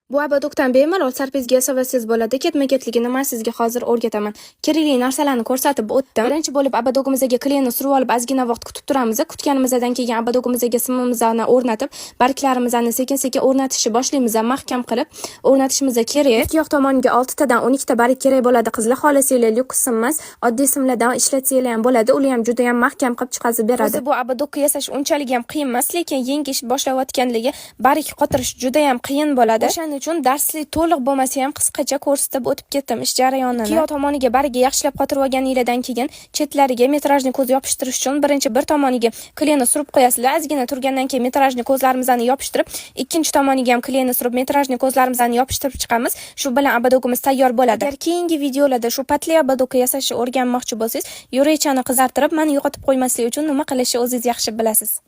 Bu ободок dan bemalol sarpezga yasavolsangiz bo'ladi. Ketma-ketligini men sizga hozir o'rgataman. Kerakli narsalarni ko'rsatib o'tdim. Birinchi bo'lib ободок imizga клей ni surib olib, ozgina vaqt kutib turamiz. Kutganimizdan keyin ободок imizga simimizni o'rnatib, barglarimizni sekin-sekin o'rnatishni boshlaymiz. Mahkam qilib o'rnatishimiz kerak. Ikki yoq tomoniga 6 tadan 12 ta barg kerak bo'ladi, qizlar. Xohlasanglar, lyuks sim emas, oddiy simlardan ishlatsanglar ham bo'ladi. Ular ham juda ham mahkam qilib chiqazib beradi. O'zi bu ободок ka yasash unchalik ham qiyin emas, lekin yangi ish boshlayotganligi barg qotirish juda ham qiyin bo'ladi. O'shaning uchun darslik to'liq bo'lmasa ham, qisqacha ko'rsatib o'tib ketdim ish jarayonini. Ikki yoq tomoniga bargi yaxshilab qotirib olganinglardan keyin chetlariga метражный ko'z yopishtirish uchun birinchi bir tomoniga клей ni surib qo'yasizlar. Ozgina turgandan keyin метражный ko'zlarimizni yopishtirib, ikkinchi tomoniga ham клей ni surib, метражный ko'zlarimizni yopishtirib chiqamiz. Shu bilan ободок imiz tayyor bo'ladi. Agar keyingi videolarda shu patli ободок ka yasashni o'rganmoqchi bo'lsangiz, yurakchani qizartirib, mani yo'qotib qo'ymaslik uchun nima qilishni o'zingiz yaxshi bilasiz.